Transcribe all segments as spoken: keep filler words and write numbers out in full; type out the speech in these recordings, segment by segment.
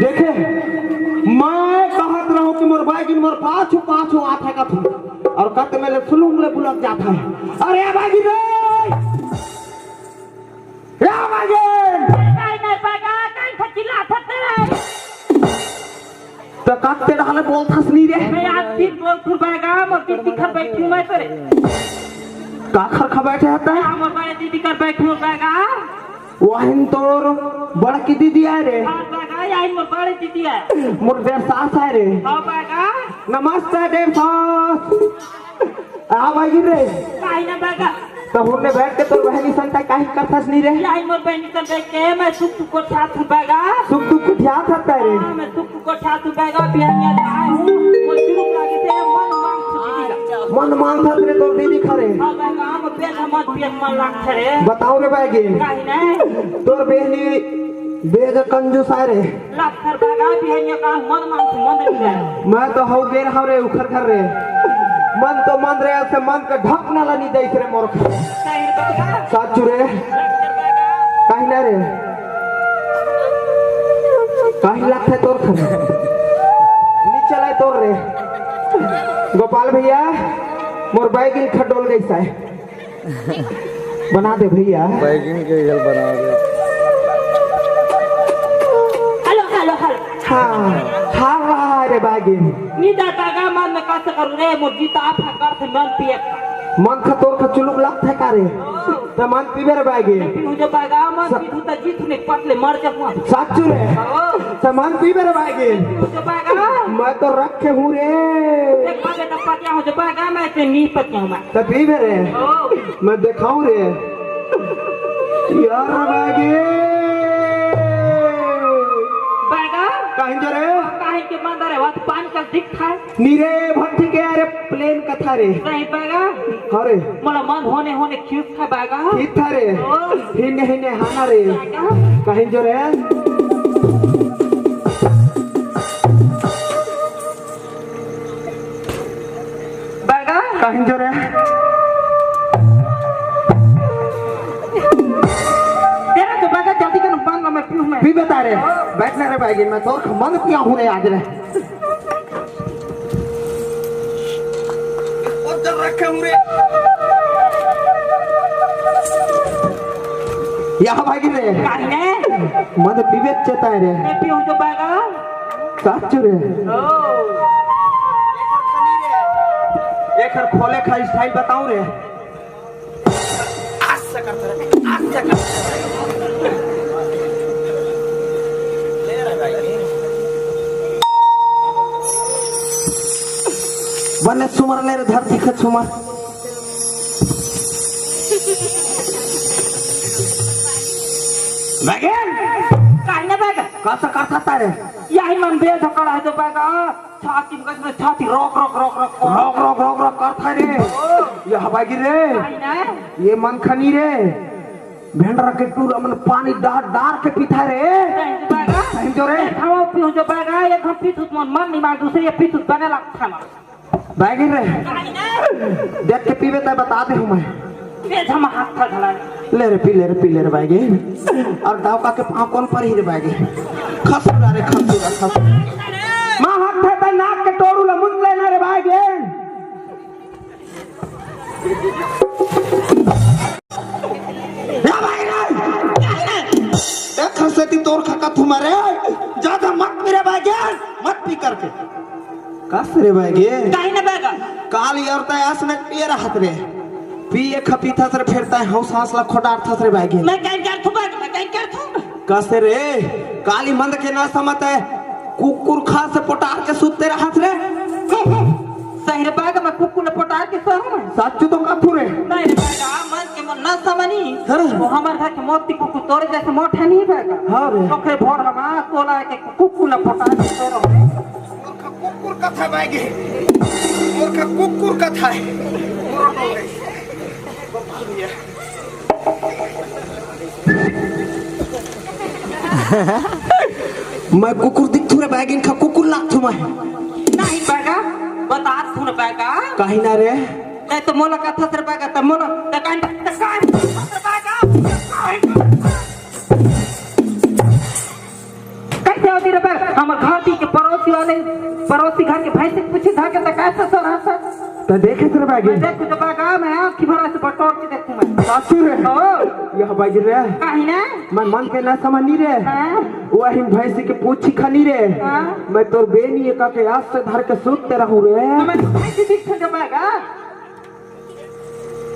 देखे, मैं कहत रहूं कि मोर बाइगिन मोर पाछू पाछू आथे कथू, और कत में ले सुलुंग ले बुलक जात है। अरे बाइगिन रे, ए बाइगिन! काहे नहीं बगा, काहे खचिल्लाथस रे? त काकते डाले बोलथस नी रे। मैं आज फिर बोल तू बगा, मोर दीदी खर बैठी हूँ मैं तो रे। का खर खा बैठे हता? हाँ, मोर बड़े दीदी खर बैठी हूँ बगा। वाहिन तोर बड़की दीदी आय रे। हाँ बगा, यही मोर बड़े दीदी आय। मोर देर सास आय रे। हाँ बगा। नमस्ते देर सास। आ बाइगिन रे। काहे ना बगा? त हुन्ने बैठ के तोर बहनी संग तैं काहे करथस नी रे? यही मोर बहनी संग बैठ के मैं सुख दुख गोठियाथूं बगा। सुख दुख गोठियाथस तैं रे? हाँ, मैं सुख दुख गोठियाथूं बगा, बिहनिया ले आय हूँ। मोर जुलुक लागे थे, मन मांगथे दीदी ला। मन मांगथस रे तोर दीदी खरे? हाँ बगा, मोर बेजा मत पिए मन लागथे रे। बताओ रे बाइगिन। काहे ना? तोर बहनी बेजा कंजूस आय रे। लत्थर बगा बिहनिया का मन मांगथे, मन नहीं जाए। मैं तो हौ गे रहूं रे उखर घर रे। मन तो मन रे, ऐसे मन के ढकना ला नी देख रे मोर घर। सही बगा। साचू रे। लत्थर बगा। काहे ना रे? काहे लगथे तोर घर? नी चलाय तोर रे। गोपाल भैया, मोर बाइगिन खडोल गई साय। बना दे भैया। बाइगिन के गल बना दे। Hello, hello, hello. हाँ, हाँ, हाँ रे बाइगिन। नी दादा गा मन में कस करू रे, मोर जीता आप कर से मन पिए। मन खा तोर खा चुलुक लागथे का रे? त मन पीबे रे बाइगिन। पीहूं जो बगा, मन सा- पीहूं त जीत ने पटले मर जाऊं। साचू रे। हाँ। त मन पीबे रे बाइगिन। पीहूं जो बगा। मैं तो रखे हूँ रे। देख बाबे त पटिया हूं जो बगा, मैं ते नी पटिया हूं मैं। त पीबे रे। हाँ। मैं देखाऊं रे। यार बाइगिन। बगा। काहे जो रे? काहे के मंदर है, वत पानी का दिखा है। नी रे, भट्टी के यार प्लेन कथा रे। नहीं बगा। हाँ रे। मोला मन होने होने क्यों था बगा? किथा रे? ओ। हिने हिने हाना रे। बगा। काहे जो रे? बगा। काहे जो रे? तेरा तो बगा जल्दी कर, पान ला मैं पीऊं मैं। पी बता रे। बैठना रे बाइगिन, मैं तोर मन पिया हूं रे आज रे। उधर रखे हूँ रे। यहाँ भागी रे। काहे? मत पीबे चेता है रे। मैं पीऊँ तो बगा। साचू रे। ओ। एकर खोले खा स्टाइल बताऊं रे। बने सुमर ले रे धरती खा सुमर। बगेन। काहे ना बगेन? कसा करता तारे? यही मन बेधकड़ा है जो बगा। छाती में कसम, छाती रोक, रोक, रोक, रोक, रोक। रोक, रोक, रोक, रोक करता रे। ओ। ये हवाई गिर रे। आई ना? ये मन खनी रे। भेंडरा के टूरा मन पानी डार, डार के पीता रे। सही जो बगा। सही जो रे। एक हम पीऊँ जो बगा, एक हम पीतूत मन, मन नहीं मान, दूसरे ये पीतूत बने लगता ना। बैगिन रे। आई ना? देख के पीबे तय बता दे हूँ मैं। ये हम हाथ था घला। ले रे, पी ले रे, पी ले रे बाइगे। और दाव का के पाँव कौन पर ही रे बाइगे? खसुरा रे, खसुरा, खसुरा। माँ हाथ था तय नाक के टोरू ला मुंद लेना रे बाइगे। अरे, ज्यादा मत पी रे बैगे, मत पी करके। कस रे बैगे? काहे ना बैगा? काली औरत आस में पिए रहत रे। पिए खपीथस रे, फिर तय हौ सांस ला खोटारथस रे बैगे। मैं कहीं करथूं बैगा, मैं कहीं करथूं। कस रे, काली मंद के ना समझ है, कुकुर खा से पोटार के सुत्ते रहत रे। सही रे बैगा, मैं कुकुर ने पोटार के सोहूं। सच्चू तो कथू रे। नहीं रे बैगा, मन के मन ना समझी। हाँ। वो हमर घर के मोती कुकुर तोरे जैसे मोटा नहीं बैगा। हाँ रे। ओकरे भोर हमा तोला के कुकुर ने पोटार के सो रहो। मूर्ख कुकुर कथा बैगे। मूर्ख कुकुर कथा है। मैं कुकुर दिखथू रे बैगिन खा कुकुर लागथू मैं। नहीं बैगा, बता तू ना बैगा। काहे ना रे? नहीं तो मोला कथा सर बैगा, त मोला, त काहे, त काहे, त बैगा, त काहे? कैसे होती रे बे? हमर घर दी के पड़ोसी वाले, पड़ोसी घर के भैंस के पूछी धाके त कैसे सर हंसा? त देखे रे बैगे? मैं देखू तो बैगा, मैं आँख की भरा से बटोर के देखू मैं। सासू रे। ओ। यह बैगे रे। काहे ना? मैं मन के ना समझनी रे। हाँ। वही भैंसी के पूछी खनी रे। हाँ। मैं तोर बेनी एका के आस से धर के सुत्ते रहूं रे। तो मैं भैंसी दिख से बैगा।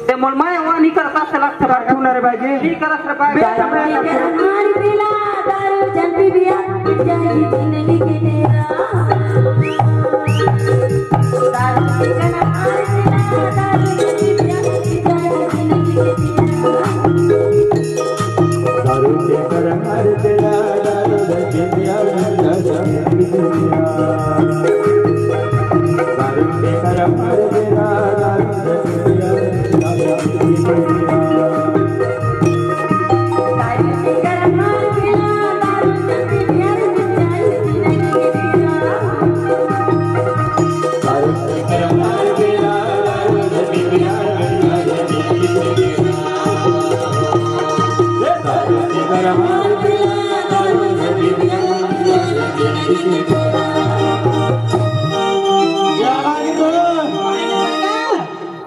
ते मोर माय वहाँ नहीं करता से लगता बैगा। तू ना रे बैगे। नहीं करत रे बैगा। बेटा, बेटा, बेटा। हमारी पिला दारू जल्दी पिया, जाएगी जिंदगी के तेरा। दारू पी कर हमारी पिला दारू जल्दी पिया, जाएगी जिंदगी के तेरा। दारू पी कर हमारी पिला दारू जल्दी पिया, जाएगी जिंदगी के तेरा।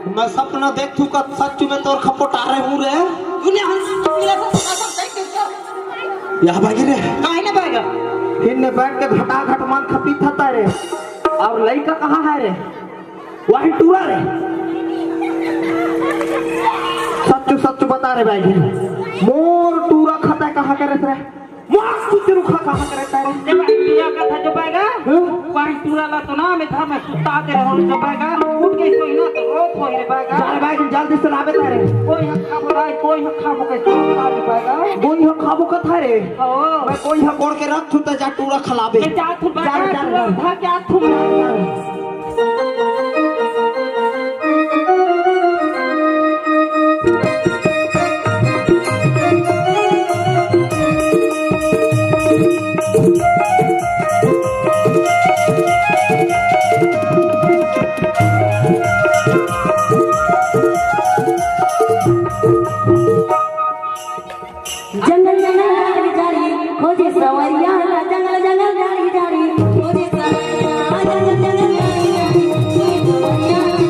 मैं सपना देखथू का सच में तोर खपोटारे हूँ रे। तूने हम मिला था, सपना था, सही कहता। यह बैगे रे। काहे ना बैगा? फिर ने बैठ के घटाघट मन खपीथस रे। और लइका कहाँ है रे? वही टूरा रे। सच्चू सच्चू बता रे बैगे। मोर टूरा खतय कहाँ के रे? मोर कुछ रुखा कहाँ के रे? ते भाई टूरा कथा जो बैगा? हाँ? वही टूरा ला तो ना मैं घर में सुता दे रहो जो बैगा। उठ के सोई ना तो रोत होई रे बैगा। जा रे बैगे, जल्दी से लाबे तारे। कोई हक खाबो भाई, कोई हक खाबो के सुता दे बैगा। कोई हक खाबो कथा रे। ओ। मैं कोई हक कोड़ के रख थू त जा टूरा खलाबे। के जा थू जा, बैगा, जा, टूरा जा। उठा के आ थू। जंगल जंगल झाड़ी झाड़ी खोजे सवरिया, जंगल जंगल झाड़ी झाड़ी खोजे सवरिया, जंगल जंगल झाड़ी झाड़ी खोजे सवरिया,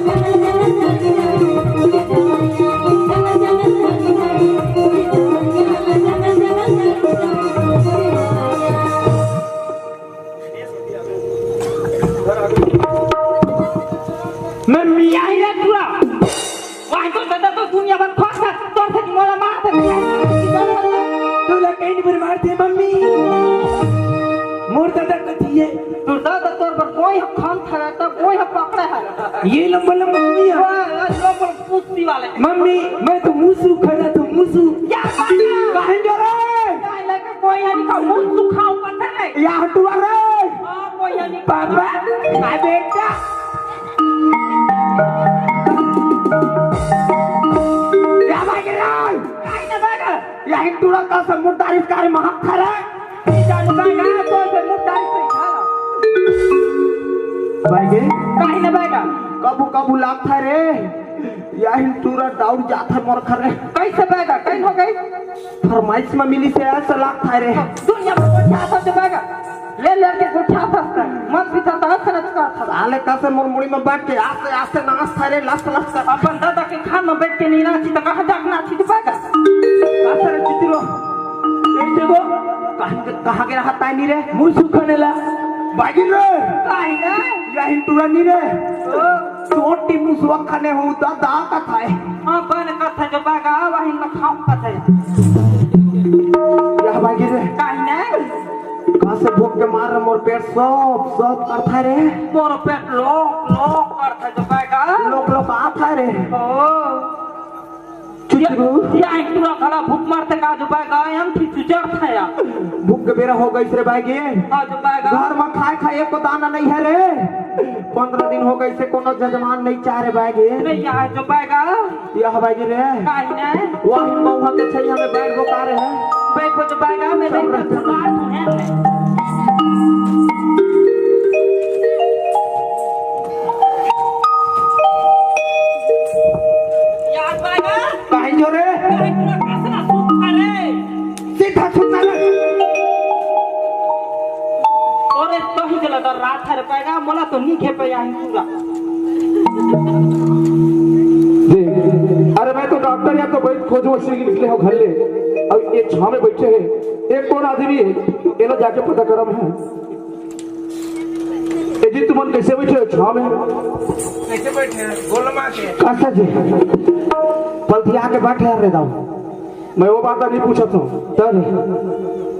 जंगल जंगल झाड़ी झाड़ी खोजे सवरिया। मैं मियाँ ही रे टूरा। वहाँ तो दादा तो दुनिया भर खोज कर तोर से मोला मार दे। तोला कहीं नहीं मार दे मम्मी। मोर दादा कथी है? तोर दादा तोर पर कोई खान था तब कोई पकड़ा है। ये लंबा लंबा कोई है? हाँ, आज लंबा कुश्ती वाले। मम्मी, मैं तो मूसू खड़ा तो मूसू। या बात है। काहे डरे? काहे लगे कोई हनी का मूसू खाओ पता है? या हटुआ रे। हाँ, कोई हनी। पापा, आ बेटा। या भाग रे। काहे ना भाग? या हिंदुड़ा का सब मुर्दारी कारी महक खा रहा है। जान भाग, हाँ, तो से मुर्दारी से खा। भाई के? काहे ना भाग? कबू कबू लागता रे। या हिंदुड़ा दाऊ जात है मोर खरे। कैसे बैगा? कैन हो गई? फरमाइश में मिली से ऐसा लागता है रे। दुनिया में कोई क्या सोच बैगा? ले लेके गोठियाथस, मत पीछा तो अइसने करथस। साले कसे मोर मुड़ी में बैठ के आस्ते आस्ते नाचथे रे, लस लस कर। अपन दादा के खान में बैठ के नहीं नाची तो कहाँ जाके नाची तू बैगा? कसे रे चितरो? ए देखो, कहाँ के, कहाँ के रहत हे नी रे? मुँह सुखाने ला। बागिन रे। काहे रे? या हिंटूरा नी रे। ओ। चोटी मुसवा खाने हो दादा कथे। हाँ, बन कथे जो बैगा, वही में खाऊं कथे। या बागिन रे। काहे रे? कसे भूख के मार मोर पेट सोप सोप करथे रे। मोर पेट लोक लोक करथे जो बैगा। लोक लोक आथे रे। ओ। चुचरू। या, या हिंटूरा घला भूख मारथे का जो बैगा, हम थी चुचरथे या। भूख के बेरा हो गइस रे बागिन। हाँ जो बैगा। घर में खाए खाए एको दाना नहीं हे रे। पंद्रह दिन हो गइसे कोनो जजमान नहीं चाहे रे बागिन। नहीं या जो बैगा। या बागिन रे। काहे ने? वही मउहा के छैया में बैठ गो का रे है। बैठ गो जो बैगा में बैठ के फुला तू है ने। यार बैगा। काहे जो रे? बैग पूरा कसना सूख रे। सीधा सुनना रे। अरे तो ही जला डर रात हर पाएगा, मोला तो नहीं खेपे या पूरा। जी, अरे मैं तो डॉक्टर या तो बैठ खोजो, सीख निकले हो घर ले। अब ये छाव में बैठे हैं, एक कौन आदमी है, ये लो जाके पता करम है। ए जी, तुमन कैसे बैठे हो छाव में? कैसे बैठे हैं? गोलमा के। कैसे जी? पलथिया के बैठे हैं रे दाऊ। मैं वो बात नहीं पूछत हूँ। तब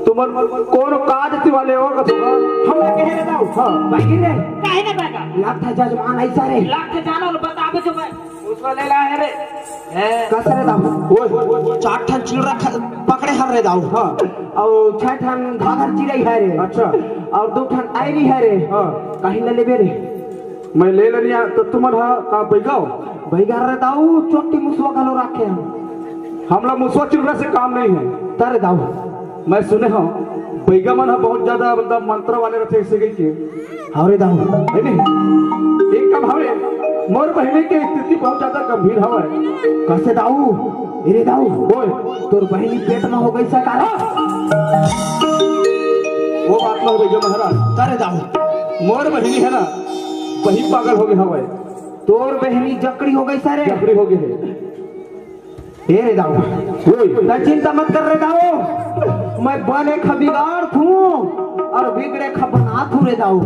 तुमन कौन काज तिवाले हो कथो का? हम ना कहे रे दाऊ। हाँ। बाकी रे। काहे ना बागा? लागथे जजमान ऐसा रे। लागथे जानो बताबे जो मैं। उसको ले ला है रे। हैं? कस रे दाऊ? ओए, चार ठन चिलरा ख-, पकड़े हर रे दाऊ। हाँ। अउ छह ठन घाघर चिरई है रे। अच्छा। अउ दू ठन आयरी है रे। हाँ। काहे ना लेबे रे? मैं ले लेनिया, तो तुमन हा का बैगा हो? बैगा रे दाऊ, चोटी मुसवा घलो राखे हम। हमला मुसवा चिलरा से काम नहीं है। तारे दाऊ। मैं सुने हूँ, बैगा मन ह बहुत ज्यादा, मतलब, मंत्र वाले रथे, ऐसे कहि के। हव रे दाऊ। है नहीं? एक काम हवे, मोर बहिनी के स्थिति बहुत ज्यादा गंभीर हवय। कसे दाऊ? ए रे दाऊ। बोल। तोर बहिनी पेट में हो गई सका रे? वो बात में हो गई महाराज। तारे दाऊ। मोर बहिनी है ना, वही पागल हो गई हवय। तोर बहिनी जकड़ी हो गई सारे। जकड़ी हो गई है। ए रे दाऊ, ओए। त चिंता मत कर रे दाऊ, मैं बने ख बिगाड़ थू अउ बिगड़े ख बना थू रे दाऊ।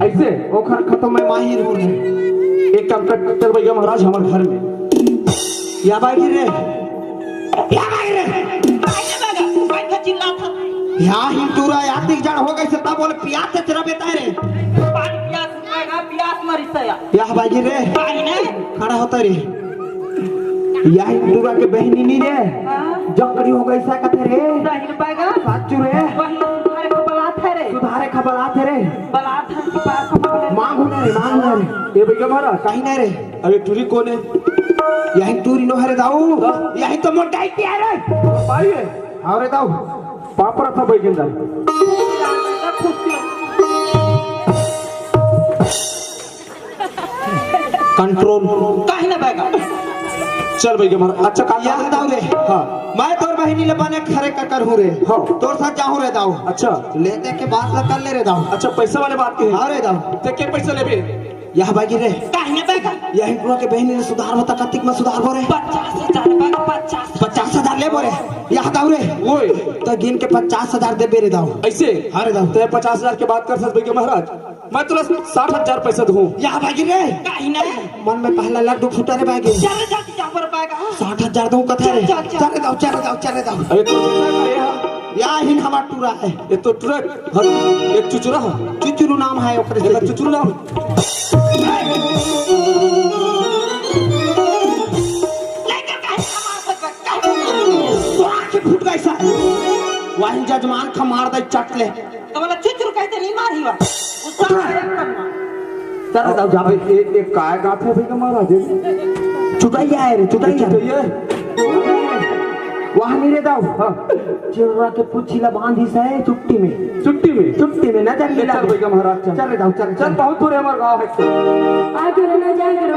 ऐसे? ओखर ख तो मैं माहिर हूँ रे। एक काम कर, चल भैया महाराज हमारे घर में। या बागी रे, या बागी रे। या हिंटूरा या दिग जड़ हो गई से तब बोले पियास से तेरा बेटा रे। पानी पियास मरेगा, पियास मरी सया। या बागी रे। पानी नहीं। खड़ा होता रे। या हिंटूरा के बहिनी नी रे। हाँ। जकड़ी हो गई सा कथे रे। सही रे बैगा। साचू रे। वही सुधारे ख बलाथे रे। सुधारे ख बलाथे रे। बलाथे रे, सुधारे ख बलाथे रे। मांग हो ना रे, मांग हो ना रे। ए भैया महाराज। कहीं ना रे। अरे टूरी कौन है? यही टूरी नो हरे दाऊ। हाँ। यही तो मोटाई की है रे। भाई है। हाँ रे दाऊ। पापड़ा था बैगन दाल। कंट्रोल। काहे ना बैगा? चल बैगा महाराज। अच्छा काम या दाऊ रे। हाँ। मैं तोर बहिनी ले बने खरे का करहूँ रे। हाँ। तोर साथ जाहूँ रे दाऊ। अच्छा। लेते के बात ला कर ले रे दाऊ। अच्छा, पैसा वाले बात के है। हाँ रे दाऊ। ते के पैसा लेबे? या बागी रे। काहे ना बैगा? या हिंटुआ के बहिनी ले सुधार बता, कतिक में सुधार बोरे? पचास हजार बैगा, पचास। पचास हजार लेबो रे। या दाऊ रे। ओए। त गिन के पचास हजार देबे रे दाऊ। ऐसे? हाँ रे दाऊ। ते पचास हजार के बात कर सकत बैगा महाराज। मैं तुला साठ हजार पैसा दूँ। या बागी रे। काहे ना? मन में पहला लड्डू फूटा रे बागी। चल जा, जा पर बैगा। साठ हजार दूँ कथा रे। चल, चल, चल। चल रे दाऊ, चल रे दाऊ, चल रे दाऊ। अरे तो या हिन हमार टूरा है। ये तो टूरा, हाँ, एक चुचुरा है। चुचुरू नाम है ओकरे से। चुचुरू नाम। लेकर काहे हमार से बच्चा? आँख फूट गई सर। वही जजमान ख मार दे चट ले। तो बोला चुचुरू कहते नहीं मारी हुआ। गुस्सा आया एकदम। चल रे दाऊ, जा भाई। ए, ए, काय गात है भैया महाराज? चुटैया है रे, चुटैया। चुटैया? वहाँ नहीं रे दाऊ। हाँ। चिल्ला के पुछी ला बांधी से चुट्टी में। चुट्टी में? चुट्टी में, नजर मिला चल दे। भैया महाराज, चल। चल रे दाऊ, चल, चल, चल। बहुत दूर है हमारा गाँव है। आगे ना जाए रे।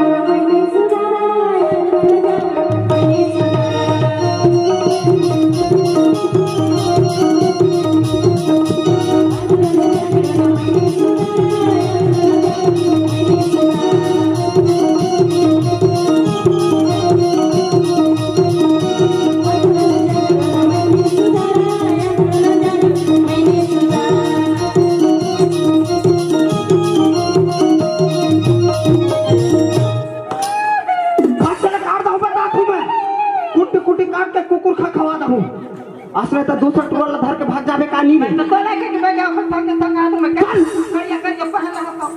नहीं। मैं तो तोला के, कि मैं क्या, अपन थक, थक आ, तो मैं क्या, करिया, करिया पहन रहा था।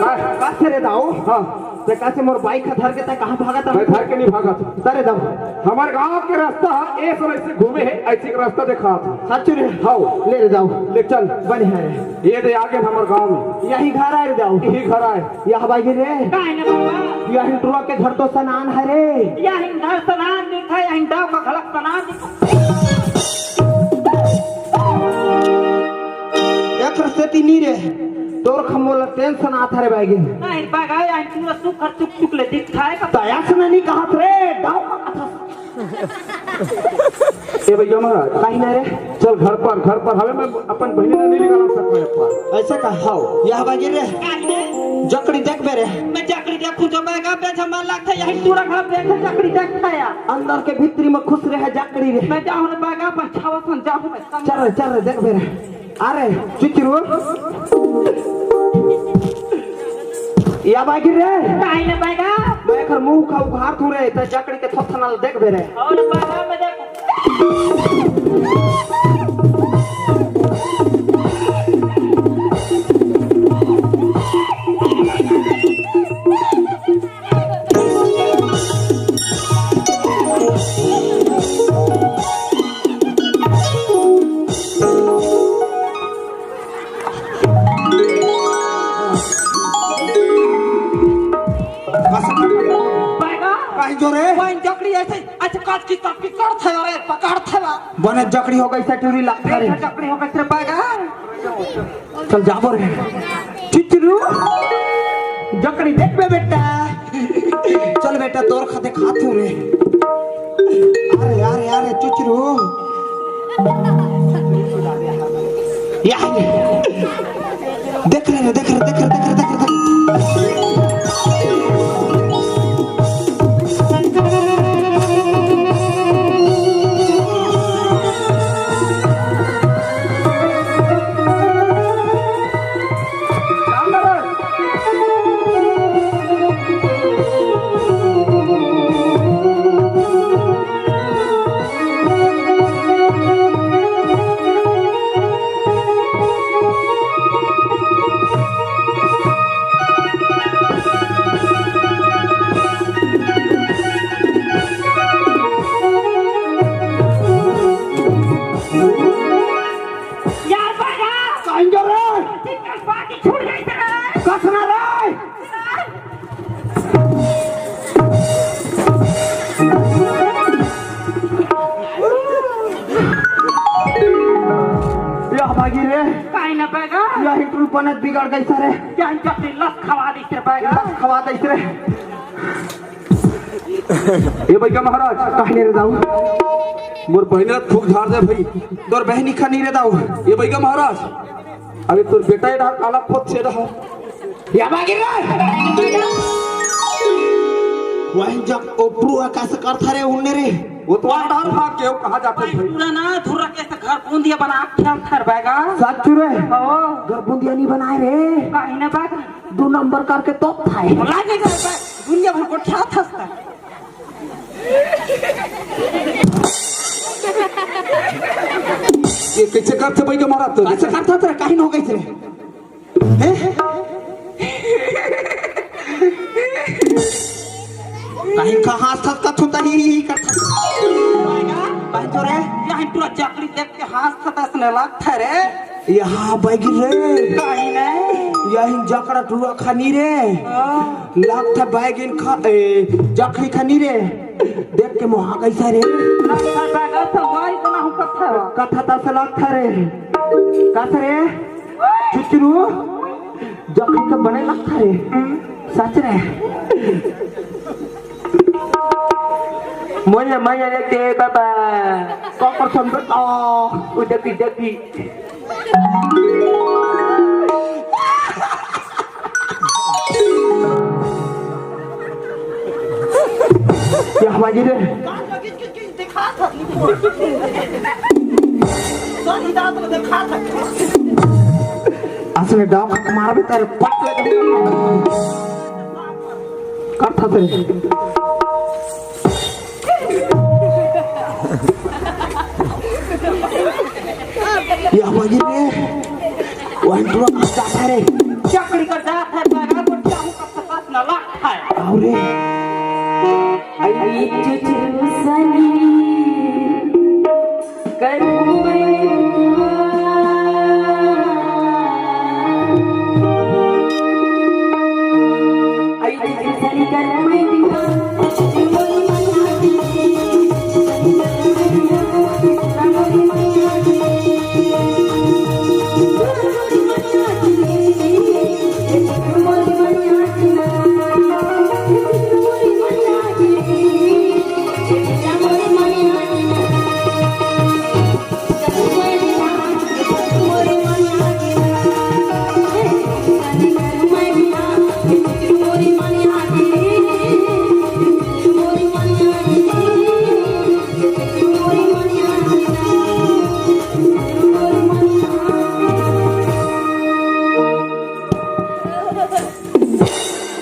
का, का से रे दाऊ? हाँ। ते का से मोर बाइक ह धर के ते कहाँ भागत हस? मैं धर के नहीं भागत। त रे दाऊ। हमर गांव के रास्ता ह, ए सब ऐसे घूमे हे, ऐसे एक रास्ता देखा था। सच रे? हाँ। ले रे दाऊ। ले चल। बने हे रे। ये दे आगे हमर गांव में। यही घर आय रे दाऊ। यही घर आय। यह बागी रे। का हे ना बाबा? यही टुरा के घर तो सनान हे रे। यही घर सनान दिखा, यही दाऊ का घलक सनान दिखा। एकर सेती नी रे, तोर खमोला टेंशन आत हरे बागी। नहीं बागा, यही पूरा सुख हर चुक चुक ले दिखाए का। तयास में नहीं कहत रे, दाऊ का कथा। ए भैया महाराज, काहे ना रे? चल घर पर, घर पर हवे, मैं अपन बहिनी ला नहीं निकाल सकता है पर। ऐसा का? हाव, यह बागी रे। काहे? जकड़ी देख बे रे। मैं जकड़ी देखूं तो मैं का बेच मन लगता है, यही टुरा घर बेच जकड़ी देखता है। अंदर के भीतरी में खुश रहे जकड़ी रे। मैं जाऊं रे बागा अपन छावा सन जाऊं मैं। चल रे, चल रे, देख बे रे। अरे, चुचरू। या बागी रे। काहे ना बागा? मैं एकर मुंह का उघार थू रे, त जकड़ी के थोथना ल देख बे रे। और बागा में देख। बागा? काहे जो रे? वही जकड़ी ऐसे, अच्छा, काट की, काट की, काट था रे, पकड़ था ना। बने जकड़ी हो गई से टूरी लगता रे। जकड़ी हो गई से बागा। चल जाबो रे। चुचरू, जकड़ी देख बे बेटा। चल बेटा, तोर खाते खात हूँ रे। अरे, अरे, अरे, चुचरू। या, देख रे, देख रे, देख रे, देख रे, देख रे, देख रे। यार, बागा! कहाँ रे? चिकन बाकी छूट गई तेरा। कस ना रे? या बागी रे। काहे ना बागा? या ही टूरी बनत बिगड़ गई सरे। या ही जब से लस खवा दी तेरे बागा। लस खवा दी तेरे। ए बइगा महाराज, काहे रे दाऊ? मोर बहिनी ला थूक झार दे भाई। तोर बहिनी खा नहीं रे दाऊ। ए बइगा महाराज, अबे तोर बेटा ए डहर काला खोद छे डहर। या बागी रे। वही जब ओपरू आकाश करता रे उन्ने रे। वो तो आ डहर भाग के वो कहाँ जाते भाई? पूरा ना धुर्रा के से घर बूंदिया बना के खेल थर बैगा। सच रे? ओ। घर बूंदिया नहीं बनाए रे। काहे ना बात? दो नंबर करके तोप था। लागे जा दुनिया भर को क्या था? ये कैसे करते भाई के मारा तो? अच्छा करता था, काहे न हो गई थे? हैं? काहे का हाथ था, कथू तही ही करता। भाई जो रे, यहाँ पूरा चकरी देख के हाथ था, तसने लगता रे। यहाँ बैगी रे। काहे ने? यही जकड़ा टुरा खानी रे। हाँ। लागथे बैगिन खा, ए, जखरी खनी रे। देख के मोहा कैसा रे। लागथे बैगा संगवारी को ना हूँ कथा। कथा तस लागथे रे। कस रे? चुचरू? जखरी के बने लागथे रे। सच रे। मोला मया रे के बाबा। ककर संगत आ। उदकी जकी। क्या हमारी रे? असने डाव खक मारबे तेरे पट ले। कर था तेरे। ये आवाज रे, वहीं टुरा जाता रे। चकरी कर जात हे, बराबर चाहूं का सकत न लागत हे। अउ रे। आई चुचरू सनी करू मैं आई चुचरू सनी करू मैं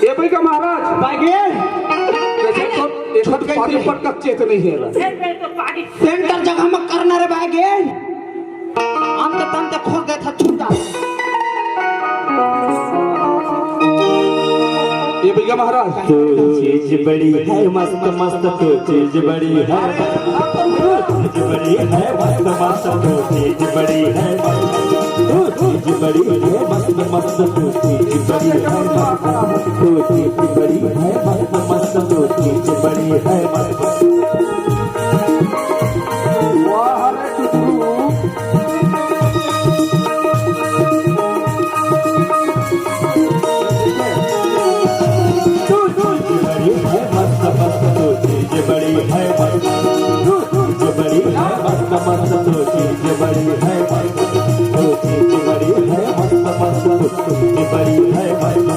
ए भाई का महाराज। बागे। जैसे तो एक छोट पानी पटकत चेत नहीं है। सेंटर जगह में करना रे बागे। अंत तंत खोल दे था छुंदा। ए भैया महाराज। तू चीज बड़ी है मस्त मस्त, तू चीज बड़ी है। तू चीज बड़ी है मस्त मस्त, तू चीज बड़ी है। तू चीज बड़ी है मस्त मस्त, तू चीज बड़ी है मस्त। तू चीज बड़ी है मस्त मस्त, तू चीज बड़ी है मस्त। वाह रे टुटरू। तू चीज बड़ी है मस्त मस्त, तू चीज बड़ी है मस्त। तू चीज बड़ी है मस्त मस्त, तू चीज बड़ी है मस्त। तू चीज बड़ी है मस्त मस्त, तू चीज बड़ी है मस्त।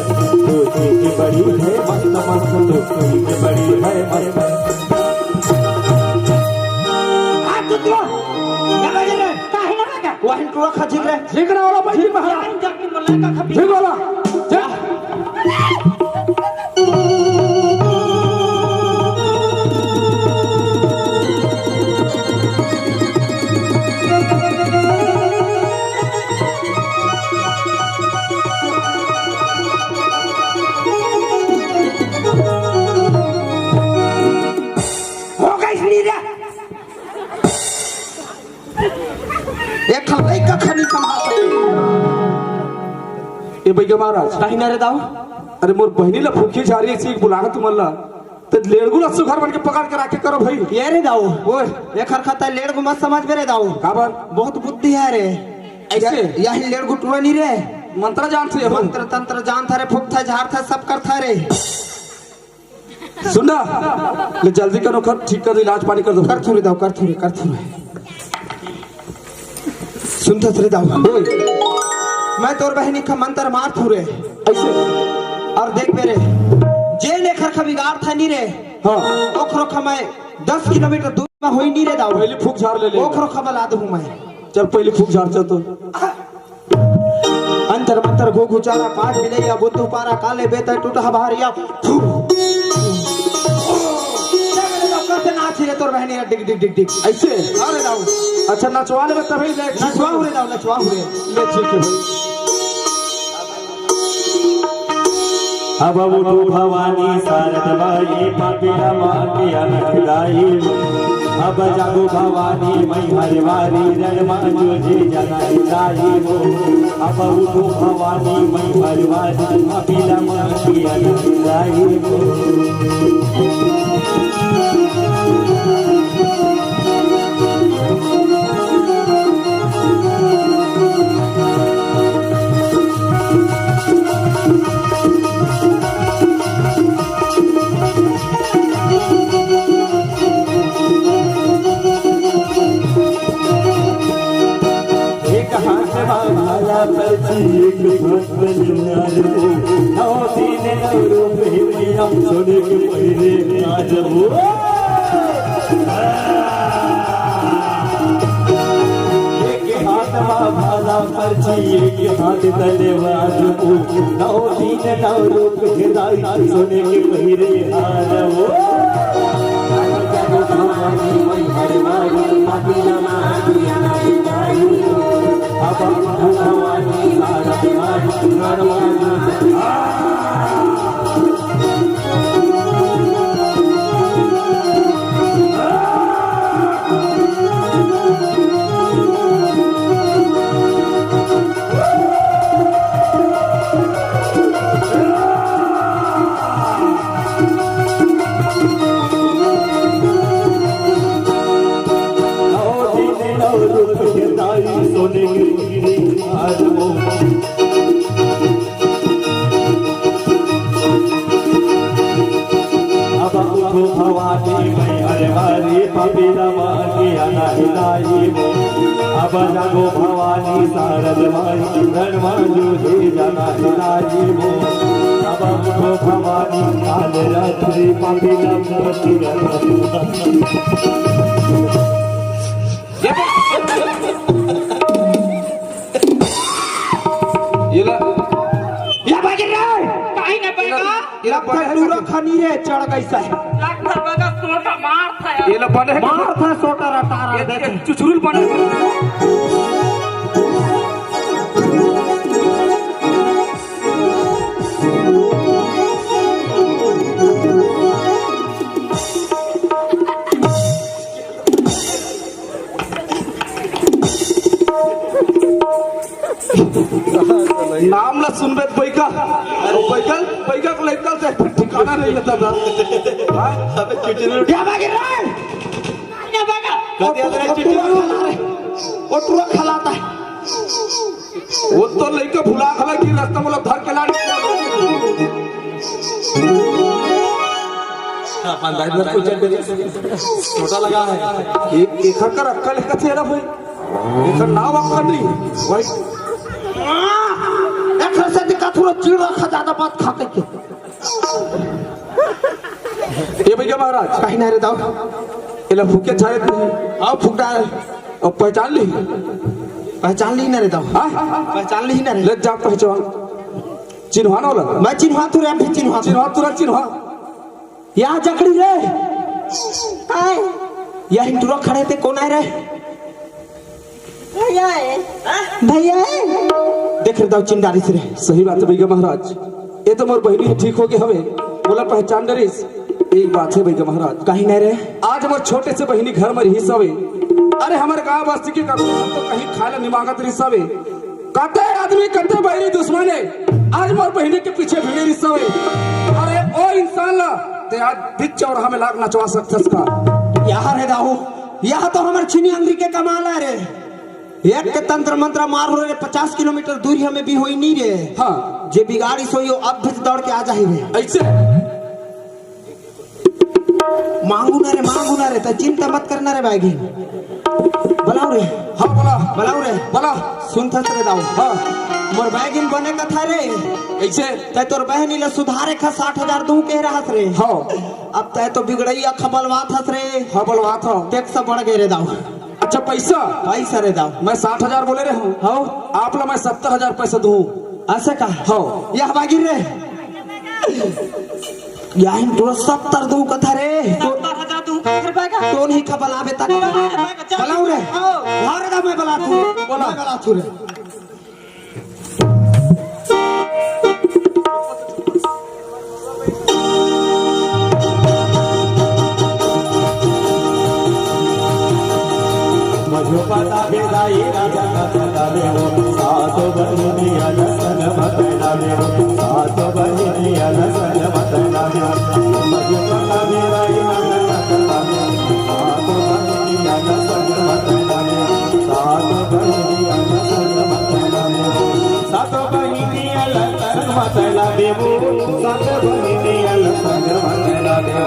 तू चीज बड़ी है मस्त मस्त, तू चीज बड़ी है मस्त। आ, चुतिया! क्या बजे रे? काहे ना बजा? वही टुरा खा झिक रे। झिक रहा वाला भाई, झिक महाराज। जाके बोलने का खपी। झिक वाला। झिक। हो गई सुनी रे। एक ठन लइका खा नहीं संभाल सके। ए भैया महाराज। काहे ना रे दाऊ? अरे मोर बहिनी ला फुकी झारी सीख बुलाहा तुमन ला। त लेड़गू ला सुघर बन के पकड़ के राखे करो भाई। ये रे दाऊ। ओए। एखर खा त लेड़गू मत समझ बे रे दाऊ। काबर? बहुत बुद्धि हे रे। ऐसे? या, या ही लेड़गू टुरा नहीं रे। मंत्र जानथे हो? मंत्र तंत्र जानथे रे, फुकथे झारथे सब करथे रे। सुन ना, ले जल्दी करो, कर ठीक कर दो, इलाज पानी कर दो। करथूं रे दाऊ, करथूं रे, करथूं रे। सुनथस रे दाऊ। ओए। मैं तोर बहिनी का मंत्र मारथूं रे। ऐसे? अउ देख बे रे, जे लेखर का बिगाड़थे नी रे, हाँ। ओखरो का मैं दस किलोमीटर दूर में होई नी रे दाऊ। पहले फूक झार ले ले। ओखरो का बला दूं मैं। चल पहले फूक झार चल तो। अंतर मंतर घुघुचारा, पाठ मिलैया, बुद्धू पारा, काले बेतर टूटहा बहरिया। फू। कैसे नाची रे तोर बहिनी रे, डिग, डिग, डिग, डिग। ऐसे? अरे दाऊ। अच्छा, नचवा ले तभी देख। नचवाहूं रे दाऊ, नचवाहूं रे। ले, ठीक है भाई। अब उठो भवानी शारद माई, पापी रमा के अनंत दाई। अब जागो भवानी मैहर वारी, रण मा जो जे जना दाई हो। अब उठो भवानी मैहर वारी, पापी रमा के अनंत दाई हो। एक हाथ मा भाला पर्ची, एक हाथ मा तलवार हो, नौ दिन नौ रूप हे मैया, सोने के पहिरे हार हो। एक हाथ मा भाला पर्ची, एक हाथ तलवार हो, नौ दिन नौ रूप हे दाई, सोने के पहिरे हार हो। रूप के ताई सोने के गिरी हार वो। अब उठो भवानी मैहर वाली, पापी ला मांगे आना हिलाई वो। अब जागो भवानी शारद माई, रण मांगो हे जाना हिलाई वो। अब उठो भवानी काल रात्रि, पापी ला मांगे आना हिलाई। ये ला। या बाजी रे। काहे ना ये ला, पाएगा? ये ला, लगता है टूरा खनी रे, चढ़ गई सै। लगता है बगा सोटा मार था यार। ये ला बने। मार था सोटा रटा रहा, ये, देख। ये चुचुरुल बने। नाम ला सुनबे त बैगा, बैगा, बैगा के लइका से ठिकाना नहीं रहता था। हाँ? अबे चिटिन क्या बात है रे? क्या बात है? कह दिया तेरे चिटिन। वो टूरा खलाता है। वो तो लइका भुला खला कि रास्ता में लोग धर के लाने। अपन दाई में कुछ छोटा लगा है। एक, एक हर कर अक्कल है कथे ला भाई। एकर नाव अक्कल नहीं। भाई। एक हर से दिखा थोड़ा चिड़ रखा ज्यादा बात खा के। ए भैया महाराज। कहीं ना रे दाऊ। एला फूके छाए तू। आओ फूकता है। अब पहचान ली? पहचान ली ना रे दाऊ? हाँ? पहचान ली ना रे? ले जा पहचान। चिन्हवान वाला? मैं चिन्हवा तू रे, अभी चिन्हवा। चिन्हवा तू रे, चिन्हवा। या जकड़ी रे। काय? या हिंदुरा खड़े थे, कौन आए रे? भैया है। भैया है। देख रे दाऊ चिन्ह डारिस रे। सही बात है भैया महाराज, ये तो मोर बहिनी है, ठीक हो गए हवे, बोला पहचान डरिस। एक बात है भैया महाराज। कहीं नहीं रे। आज मोर छोटे से बहिनी घर में रहिस हवे। अरे हमर गांव बस्ती के कतको तो कहीं खाए ला निमागत रहिस हवे। कते आदमी कते बैरी दुश्मन है, आज मोर बहिनी के पीछे भिड़े रहिस हवे। अरे ओ इंसान ला ते आज बीच चौराहा में लाग नचवा सकथस का? यार है दाऊ, यह तो हमर छिनी अंगरी के कमाल है रे। एक के तंत्र मंत्र मार हो रे, पचास किलोमीटर दूरी हमें भी होई नहीं रे। हाँ। जे बिगाड़ी सोई हो, अब भी दौड़ के आ जाही रे। ऐसे? मांगू ना रे, मांगू ना रे, त चिंता मत करना रे बैगिन। बुलाओ रे। हाँ, बोला। बुलाओ रे। बोला। सुन थस रे दाऊ। हाँ। मोर बैगिन बने कथा रे। ऐसे? तै तोर बहनी ले सुधारे खा साठ हजार दू के रहत रे। हाँ। अब तै तो बिगड़ैया खबलवात हस रे। हाँ, बलवात हो। टैक्स बढ़ गए रे दाऊ। अच्छा, पैसा? पैसा रे दाऊ। मैं साठ हजार बोले रहे हूँ। हाँ। आप ला मैं सत्तर हजार पैसा दूँ। ऐसे का? हाँ। यह बागिर रे। यही तोर सत्तर दू कथा रे। सत्तर हजार दू कथा रे बागा। तो नहीं खा बलाबे तक। बलाओ रे। हाँ। हाँ रे दाऊ, मैं बलाथू। बोला। मैं बलाथू रे। मधुपता बेदाई राजा कथा देवो, सातो बहिनिया दसन मत देवो, सातो बहिनिया दसन मत देवो। मधुपता बेदाई राजा कथा देवो, सातो बहिनिया दसन मत देवो, सातो बहिनिया दसन मत देवो। सातो बहिनिया ला संग मत ला देबो, सातो बहिनिया ला संग मत ला देबो,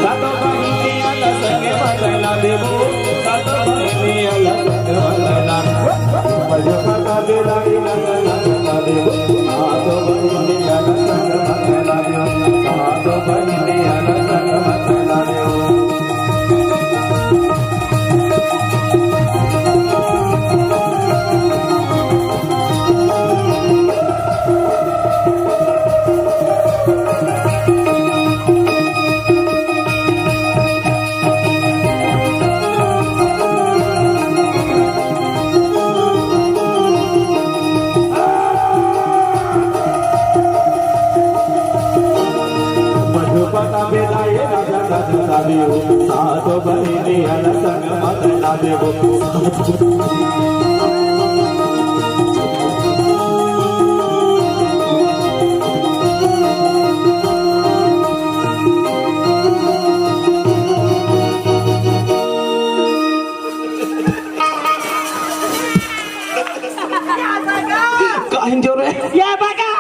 सातो बहिनिया ला संग मत ला देबो, सातो बहिनिया ला संग मत ला देबो। बजपता बेराई ला संग मत ला देबो, सातो बहिनिया ला संग मत ला देबो, सातो बहिनिया ला संग मत ला देबो। मधुपता बेलाए राजा का जूता देवो, सातो बहिनिया ला संग मत ला देवो। कहीं जो रे। ये बगा,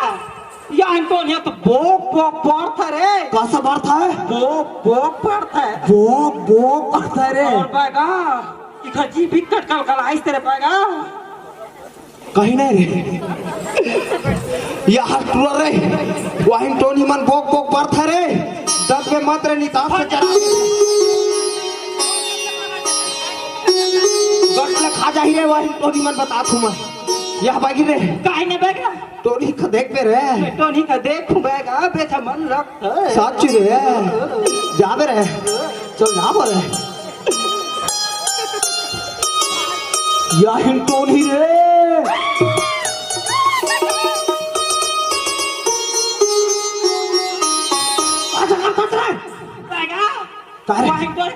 ये अंटोन, ये तो बोक बोक पड़ता रे। कइसे पड़ता हे? बोक बोक पड़ता हे। बोक बोक पड़ता हे रे। अउ बगा, इधर जी बिकट कल कल आइस तेरे बगा। कहीं नहीं रे। यार टूरा रे, वाहिन टोनी मन बोक बोक पड़ता रे। दस में मत रे, नितास से चला। गट ले खा जाही रे, वाहिन टोनी मन बता थू मैं। यह बागी रे। काहे ने बेगा? टोनी का देख बे रे। टोनी का देखूं बेगा, बेटा मन रख। सच रे। जाबे रे। चल जाबो रे। याहिन टोनी रे। आजा, आजा, आजा। बेगा। का रे? वाहिन टोनी।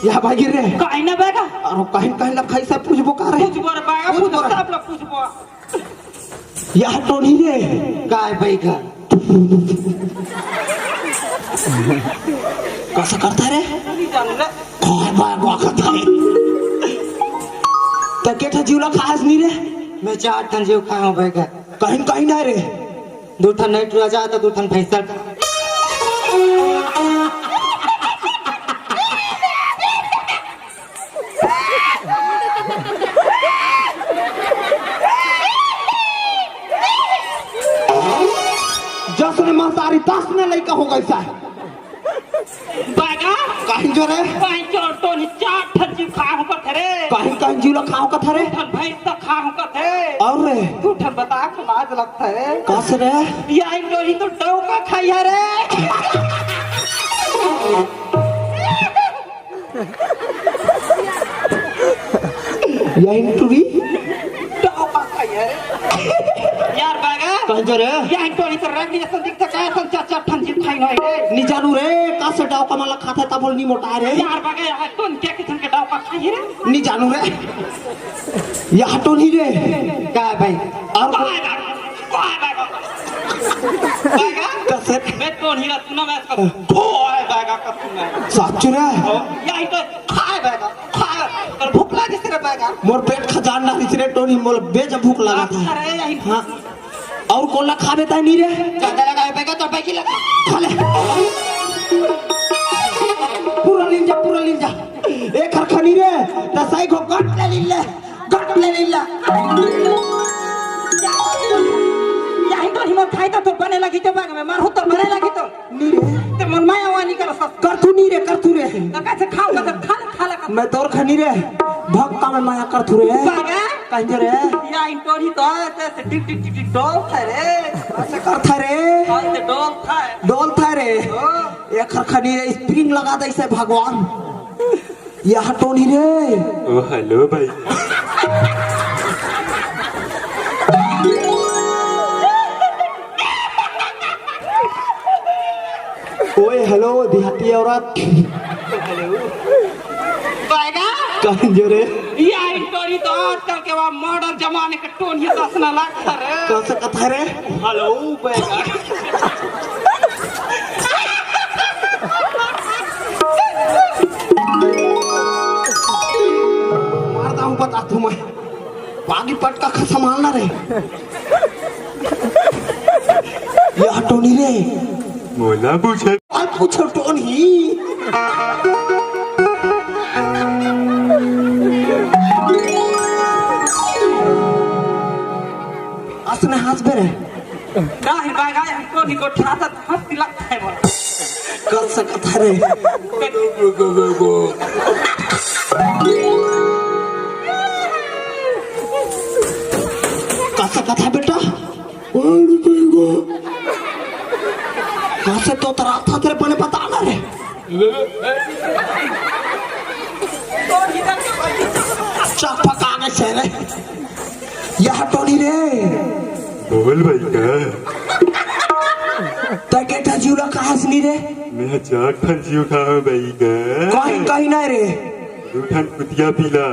या भागी रे। काहे ना बेगा? अरे काहे, काहे ला खाई सब पूछबो का रे? पूछबो रे बेगा, पूछबो पूछबो रे। सब लोग पूछबो। या टोनी रे। काय भाई का? कइसे करता रे? नहीं जानू रे। काय बा, बा करता रे? त के ठा जीव ला खास नहीं रे? मैं चार ठन जीव खाए हूँ भाई का। कहीं, कहीं ना रे। दू ठन नहीं टूरा जाए तो दू ठन भैंसा। जस ने महतारी तस ने लइका हो गइस हे। बागा। कहीं जो रे। कहीं जो टोनी चार ठन जीव खा हो कथे रे। कहीं, कहीं जीव ला खा हो कथे रे। दू ठन भैंस तो खा हो कथे। अउ रे। दू ठन बता के लाज लगथे। कइसे रे? या टोनी तो डौका खाई हे रे। या टोनी? डौका खाई हे रे। यार बागा। कहीं जो रे? या टोनी तो रगड़ी असन दिखथे, का असन चार चार ठन जीव खाई होय रे। नी जानू रे, कइसे डौका मन ला खाथे तब ले नी मोटाय रे। यार बागा, या टोनी के किसम के डौका खाई रे। नी जानू रे। या टोनी रे। का भाई? अउ बागा, बागा, बागा। बागा? कइसे? मैं टोनी ला सुना, मैं इसका ओए बागा का सुना। सच रे? ओ, या ही तो खाए बागा, खाए। तोर भूख लागिस रे बागा। मोर पेट खजान ना रिस रे टोनी, मोला बेजा भूख लागत हे। अरे, यही हाँ। अउ कोन ला खाबे तैं नी रे? जादा लगाए बेगा तो बेगी लगा। खा ले। पूरा लीन जा, पूरा लीन जा। एक हर खनी रे, त सही घो गट ले लीन ले। गट ले लीन ले। या हिंदो हिमत खाई तो तोर बने लगी तो बागा में मारहूं तो बने लगी तो। नी रे। ते मन माया वाली कर सस। करथू नी रे, करथू रे। तो कइसे खाओ, तो खा ले, खा ले, खा ले। मैं तोर खनी रे, भक्का में माया करथू रे। बागा? कहीं रे? या टोनी तो ते से टिक टिक टिक टिक डोलथे रे। कइसे करथे रे? कइसे डोलथे? डोलथे रे। ओ। एक हर खनी रे, spring लगा दे इसे भगवान। या टोनी रे। ओ, hello भाई। ओए, hello, देहाती औरत। Hello। बागा? कहीं जो रे? या टोनी तो आजकल के वा modern जमाने के टोनी दसना लागथे रे। कइसे कथे रे? Hello, बागा। मार दाऊं बता तू मैं। बागी पटका खा संभालना रे। या टोनी रे। मोला पूछे। अउ पूछो टोनी। असने हंसबे रे। का हे बागा, हमको निको ठाता हंसी लगता है बोला। कर सकत हरे। कर सकत है बेटा। कइसे तो तोर आथा तेरे बने बता ना रे। चक पका के से रे। या टोनी रे। बोल भाई का। तैं के ठा जीव ला खास नी रे? मैं चार ठन जीव खाहूं भाई का। कहीं, कहीं नहीं रे। दू ठन कुतिया पीला।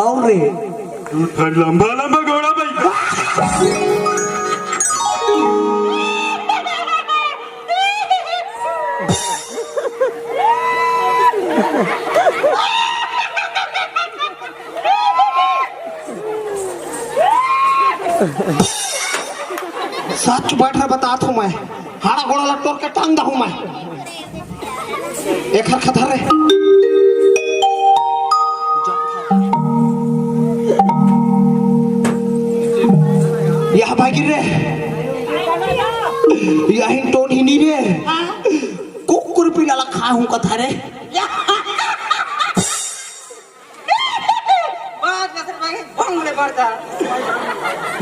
अउ रे। दू ठन लंबा लंबा घोड़ा भाई का। सच बैठ रहा, बतात हूँ मैं। हाड़ा गोड़ा ला तोड़ के टांग दहूँ मैं। एखर खतर रे। यह बागिर रे। यही टोन ही नहीं रे। कुकुर पीला ला खा हूँ कथा रे। बात बस भाई, भंग ले पड़ता।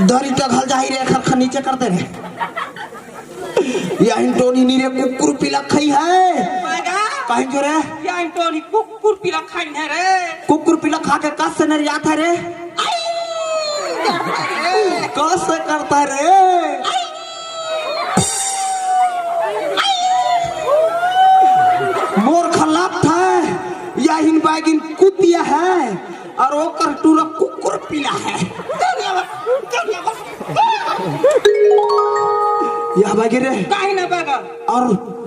दरी तो घल जाही रे, खर खर नीचे कर दे रे। यही टोनी नी रे, कुकुर पीला खाई है। बागा। कहीं जो रे? यही टोनी कुकुर पीला खाई है रे। कुकुर पीला खा के कस से नरियात है रे। आई। कस से करता है रे। मोर खलात है, यही बागिन कुतिया है। और ओकर टूरा कुकुर पीला है। यह बागी रे। काहे ना बागा? और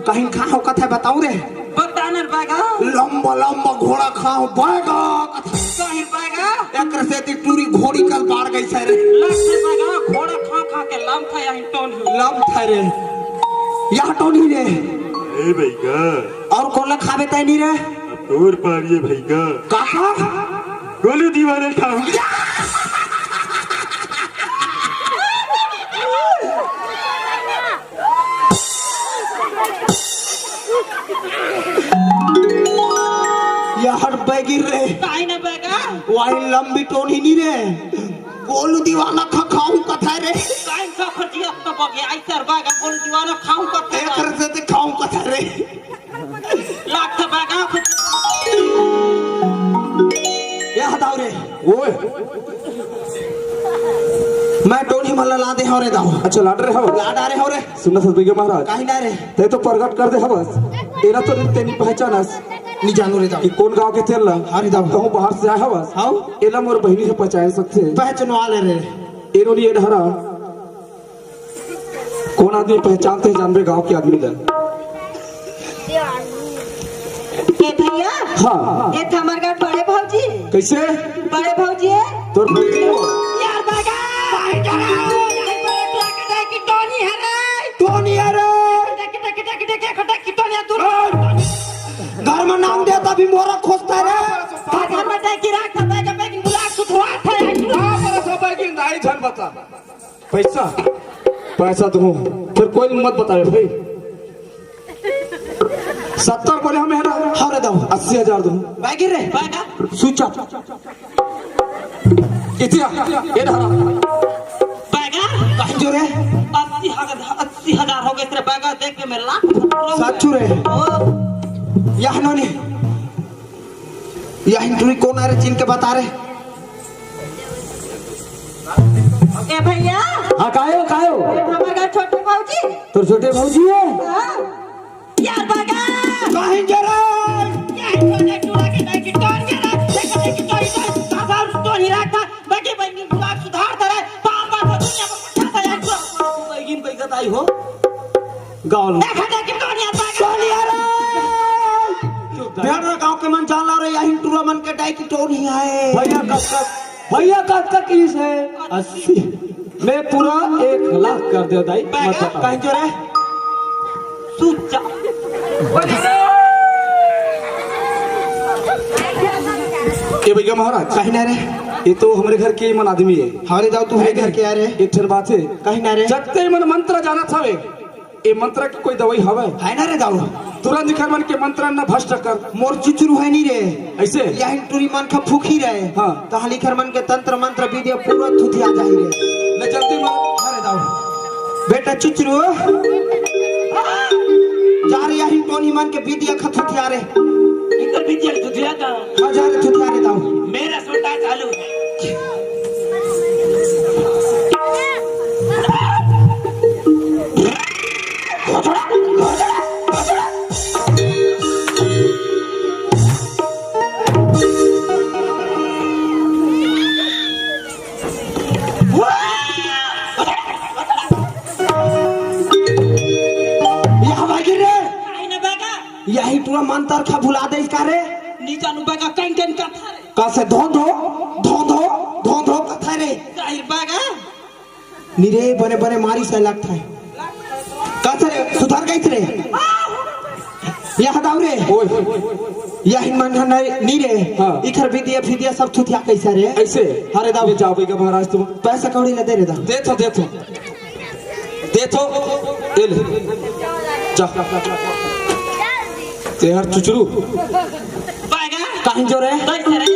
कहीं खा हो कथा बताऊं रे? बतानर बागा। लंबा लंबा घोड़ा खाओ बागा। काहे बागा? एकर से ती टूरी घोड़ी कल बाढ़ गई से रे। लग से बागा, घोड़ा खा खा के लम था यही टोन ही। लम था रे। यह टोन ही रे। ए भैया। और कौन ला खाबे तय नहीं रे? अब तोर पारी है भैया। काका? गोलू दीवाना खाऊंगा। यार बैगिर रे। काहे ना बैगा? वाही लंबी टोनी नी रे। गोलू दीवाना खा खाऊं कथा रे। काहे खा खा जी अब तो बगे आई सर बैगा गोलू दीवाना खाऊं कथा रे। एकर से ते खाऊं कथा रे। लाख बैगा। ये हटाओ रे। ओए। मैं टोनी मल्ला ला दे हो रे दाओ। अच्छा, लाड रे हो। लाड आ रे हो रे। सुन ना सतबीर महाराज। काहे ना रे? ते तो प्रगट कर दे हवस। एला तो तेनी पहचानस। नहीं जानू रे दाओ। कि कौन गांव के तेल ला? हाँ रे दाओ। कहूँ बाहर से आए हवस। हाँ। एला मोर बहिनी से पहचान सकथे। पहचानवा ले रे। एनो नहीं ए ढारा। कौन आदमी पहचानते हैं जानबे गांव के आदमी ला? ए भैया। हाँ। ए थे हमर घर बड़े भौजी। कैसे? बड़े भौजी है। तोर भौजी हो? यार बागा। भाई जरा, यही पर एक लाख दे कि टोनी है रे। टोनी है रे। देख, देख, देख, देख, देख, देख कि टोनी है, तू। घर में नाम दे तभी मोरा खोजता है रे। घर में जाए कि राख था, बैग, बैग, बुला, सुधरा था, यार। हाँ, पर सब बैग दाई झन बता। पैसा, पैसा दूँ, फिर कोई मत बतावे भाई। सत्तर बोले हम है ना? हाँ रे दाऊ। अस्सी हजार दूँ। बागिर रे। बागा। सूचा। इतिया, ये धारा। बागा। कहीं जो रे? अस्सी हजार, अस्सी हजार हो गए तेरे बागा, देख के मैं लाख। साचू रे। ओ। यह नोनी। यह हिंदुई कौन आ रे, चिन के बता रे। ए भैया। हाँ, कायो, कायो? ए, हमार घर छोटे भौजी। तोर छोटे भौजी है? हाँ। यार बागा। काहे जरा? यार छोटे टूरा के नहीं कि टोन के रख, देख, देख, टोन, टोन, बाबा, टोन ही रख था, बाकी बहन की बुला सुधार दे रे, बार, बार, बार, दुनिया में पचास हजार टूरा, बहन, बहन, बहन, आई हो। गाँव में। एक हजार की टोनिया था। टोनिया रे। भेड़ रे गाँव के मन जान ला रे, यही टूरा मन के डाई की टोनी आए। भैया कब तक, भैया कब तक की से? अस्सी। मैं पूरा एक लाख कर दे दाई, मत बता। कहीं जो रे? सुच्चा। ये भैया महाराज। कहीं ना रे। ये तो हमारे घर के मन आदमी है। हमारे दाऊ तू हमारे घर के आ रे। एक ठन बात है। कहीं ना रे। जत्ते मन मंत्र जानत हवे। ए मंत्र के कोई दवाई हवय? है ना रे दाऊ? तुरंत इखर मन के मंत्र न भ्रष्ट कर। मोर चुचरू है नी रे। ऐसे? यही टूरी मन खा फूकी रहे। हाँ। तहली इखर मन के तंत्र मंत्र विद्या पूरा थुथिया जाही रे। ले जल्दी मार। अरे दाऊ। बेटा चुचरू। जा रे यही टोनी मन के विद्या खा थुथिया रे। इकर विद्या थुथिया का। हाँ जा रे थुथिया रे दाऊ। मेरा सोटा चालू है। यह भागी रे। यही टूरा मंत्र खा भुला दे इसका रे। नी जानू बगा, कहीं कहीं कथा रे। का से धोंधो, धोंधो, धोंधो कथा रे। जाहिर बगा। नी रे, बने बने मारी से लगता है। का से रे, सुधार कैसे रे? यह दाऊ रे। ओए। यह मन है नहीं, नी रे। हाँ। इखर विद्या फिद्या सब थुथिया कैसा रे? ऐसे? अरे दाऊ। ले जाओ भैया महाराज तुम। पैसा कौड़ी ले दे रे दाऊ। दे तो, दे तो। दे तो, ए ले। जा। तेहर चुचरू। बायगा। काहे जो रे? बैठ रे।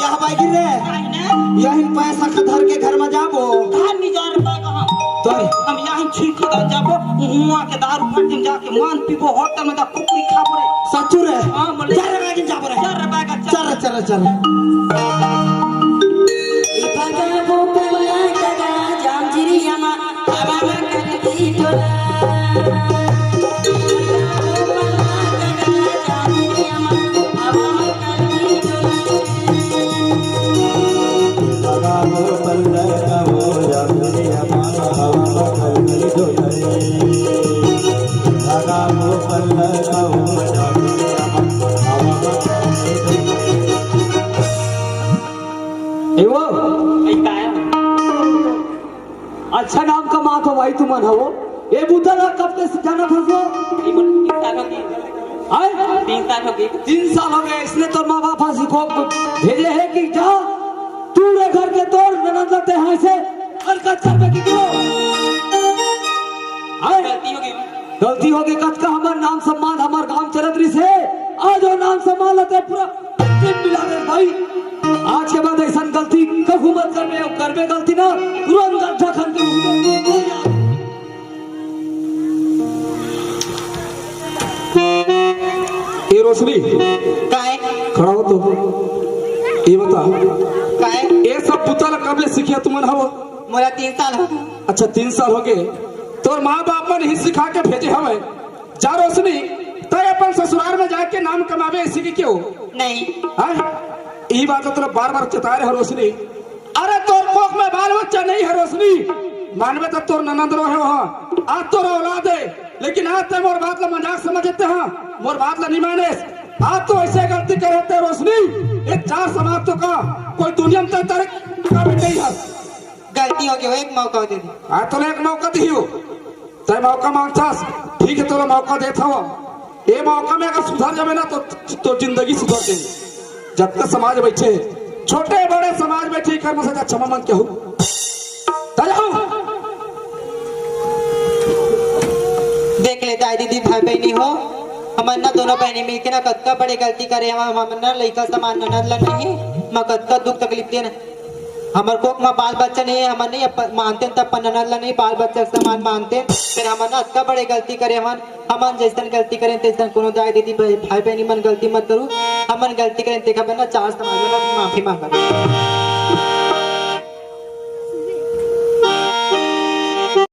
यह बायगी रे। काहे ना? यही पैसा का धर के घर में जाबो। घर नहीं जा रे बायगा हम। तो? हम यही छीन के जाबो। हुआ के दारू फट दिन जाके मान पीबो, होटल में जा कुकरी खाबो रे। सचू रे? हाँ, बोले। जा रे बायगी जाबो रे। जा रे बायगा, जा। चल रे, चल रे, चल रे। ए वो, ए, काय? अच्छा नाम कमात हो भाई तुमन हो। ए बुता ला कब के जानत हस वो? ये मन तीन साल हो गए। आय? तीन साल हो गए। तीन साल हो गए, इसने तोर माँ बाप हंसी को भेजे है कि जा, तू रे घर के तोर ननद ला ते हाय से हरकत करबे कि क्यों? आय? गलती हो गई। गलती हो गई, कतका हमर नाम सम्मान, हमर गांव चलत रहिस हे, आज वो नाम सम्मान ला ते पूरा मिला दे भाई। आज के बाद ऐसा गलती कभू मत करबे, अउ करबे गलती ना, तुरंत गड्ढा खन के ए रोशनी, काय? खड़ा हो तो। ये बता, काय? ये सब बुता ला कब ले सीखिया तुमन हव? मोला तीन साल हो गए। अच्छा, तीन साल हो गए। तोर माँ बाप मन ही सिखा के भेजे हवे। जा रोशनी, तय अपन ससुराल में जाके नाम कमावे, इसी की क्यों? नहीं। हाँ? ई बात तो तोला बार बार चेता रहे हो रोशनी। अरे तोर कोख में बाल बच्चा नहीं है रोशनी, मानवे तो तोर ननद रहे हो, आज तोर औलाद है, लेकिन आज ते मोर बात ला मजाक समझते हैं, मोर बात ला नहीं मानेस। आज तो ऐसे गलती करे ते रोशनी, ये चार समाज तो का कोई दुनिया में तेरे का भी नहीं है। गलती हो गई, एक मौका दे दे। आज तो एक मौका दी हो। तय मौका मांगथस, ठीक है, तोला मौका देत हव। ए मौका में अगर सुधर जाबे ना, तो, तो जिंदगी सुधर जाही। जतका समाज बैठे, छोटे बड़े समाज बैठे, एकर में से अच्छा मत मांग के हो। तय हो। देख ले दाई दीदी, भाई बहनी हो, हमन ना दोनों बहनी मिलके ना कतका बड़े गलती करे हवन। हमन ना लइका समान ननद ला नहीं, मैं कतका दुख तकलीफ देन। हमर कोख म बाल बच्चा नहीं है, हमन नहीं अप-, मानते हैं, तब अपन ननद ला नहीं, बाल बच्चा के समान मानते हैं। फिर हमन अतका बड़े गलती करे हवन, हमन जैसन गलती करें तैसन कोनो दाई दीदी भाई, भाई बहनी मन गलती मत करू, हमन गलती करें तेखर बर ना चार समाज ला माफी मांगत।